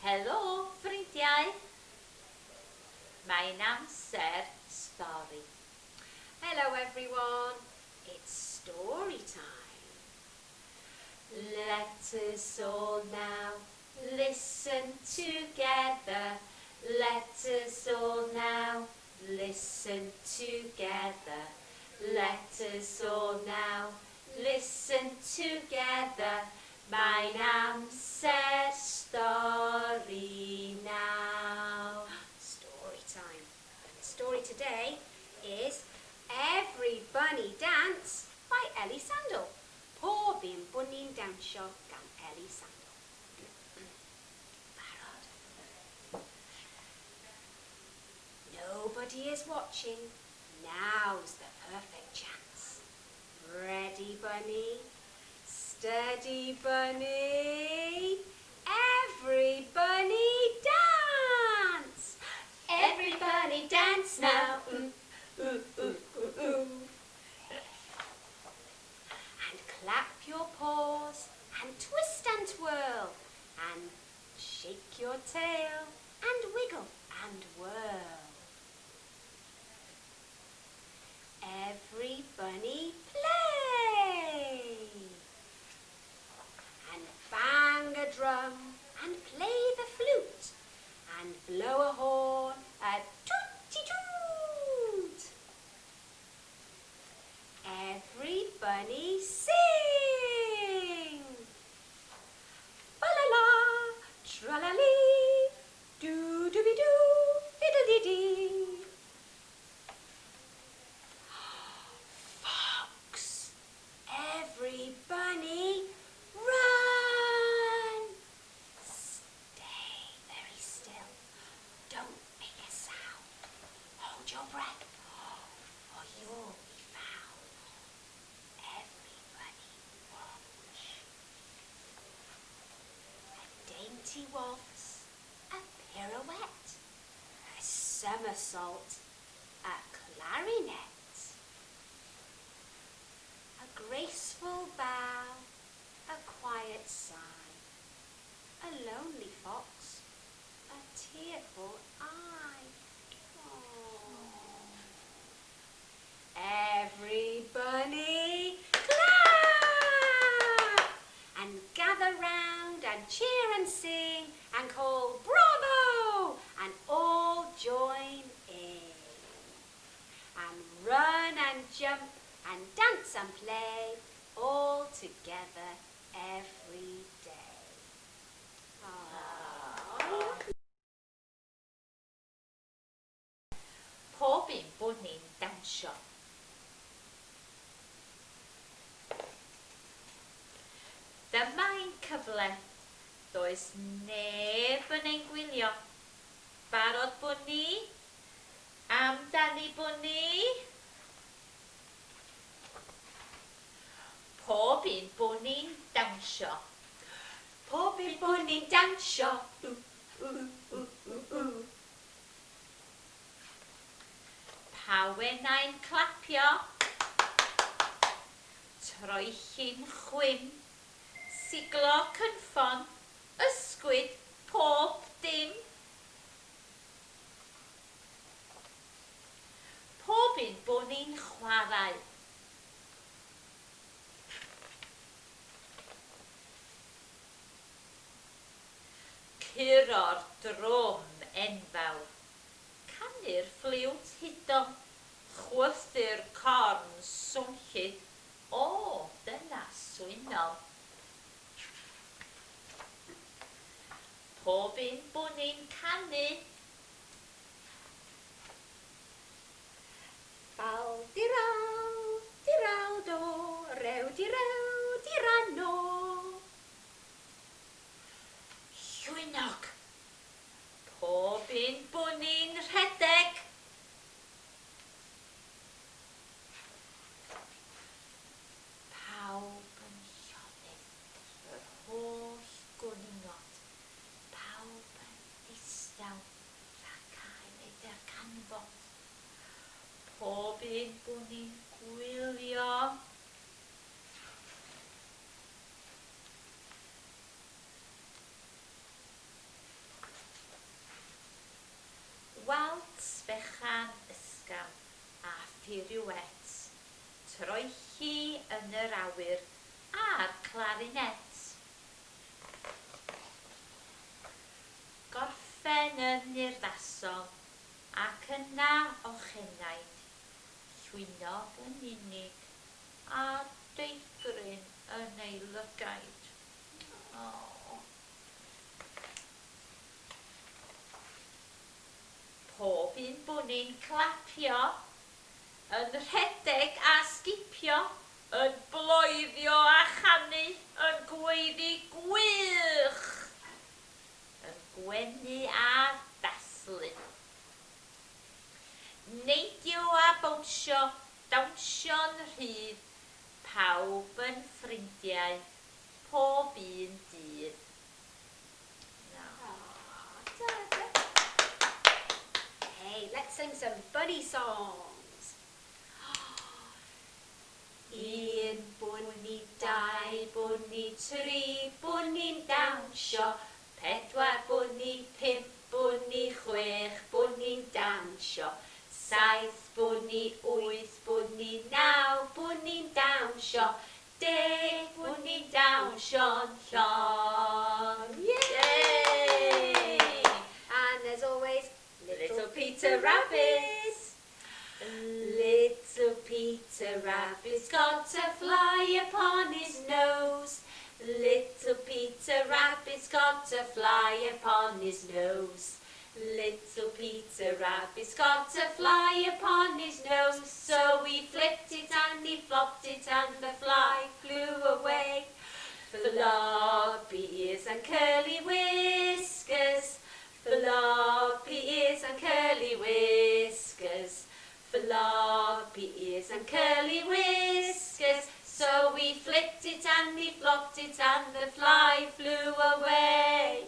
Helo, ffrindiau! Mae'n amser stori. Hello everyone, it's story time. Let us all now listen together. Let us all now listen together. Let us all now listen together. Mae'n amser stori now. Story time. And the story today is Every Bunny Dance by Ellie Sandall. Pob un bwni'n dawnsio gan Ellie Sandall. Barod. Nobody is watching. Now's the perfect chance. Ready, bunny? Steady, bunny. Every bunny dance. Every bunny dance now. Ooh, ooh, ooh, ooh, ooh. And clap your paws and twist and twirl and shake your tail and wiggle and whirl. Every bunny play and bang a drum and play the flute and blow a horn, a tooty-toot. Every bunny sing. Fa-la-la, tra-la-lee, doo-dooby-doo, fiddle-dee-dee. Fox, every bunny run. Stay very still. Don't make a sound. Hold your breath or you'll be found. Every bunny watch. A dainty waltz, a pirouette, a somersault, a clarinet, a graceful bow, a quiet sigh, a lonely fox, a tearful eye. Aww. Every bunny clap and gather round and cheer and sing and call bravo and all join in. And run and jump and dance and play all together every day. Aww. Pob un bwni'n dawnsio. Dyma ein cyfle. Does neb yn ein gwylio. Barod bwni? Amdani bwni? Pob un bwni'n dawnsio. Pob un bwni'n dawnsio. Ww, ww, ww, ww, ww. Pawenau'n clapio, troelli'n chwim, siglo cynffon, ysgwyd pob dim. Pob un bwni'n chwarae. Curo'r drwm enfawr. Canu'r ffliwt hudol. Chwythu'r corn swnllyd. O, dyna swynol. Pob un bwni'n canu. Fal diral, diral do, rew direw, dirano. Llwynog. Pob un bwni'n rhedeg. Pawb yn llonydd, yr holl gwningod. Pawb yn ddistaw rhag cael eu darganfod. Pob un bwni'n gwylio. droelli yn yr awyr a'r clarinet. Gorffen yn urddasol ac yna ochenaid, llwynog yn unig a deigryn yn ei lygaid. Oh. Pob un bwni'n clapio, yn rhedeg a sgipio, yn bloeddio a chanu, yn gweiddi gwych, yn gwenu a dathlu. Neidio a bownsio, dawnsio'n rhydd, pawb yn ffrindiau, pob un dydd. Da, da. Hey, let's sing some bunny songs. Un bwni, dau bwni, tri bwni'n dawnsio, pedwar bwni, pump bwni, chwech bwni'n dawnsio, saith bwni, wyth bwni, naw bwni'n dawnsio, deg bwni'n dawnsio'n llon. Yay! And as always, Little Peter Rabbit. Little Peter Rabbit's got a fly upon his nose. Little Peter Rabbit's got a fly upon his nose. Little Peter Rabbit's got a fly upon his nose. So he flipped it and he flopped it and the fly flew away. Floppy ears and curly whiskers. Floppy ears and curly whiskers. Floppy ears and curly whiskers. So he flipped it and he flopped it and the fly flew away.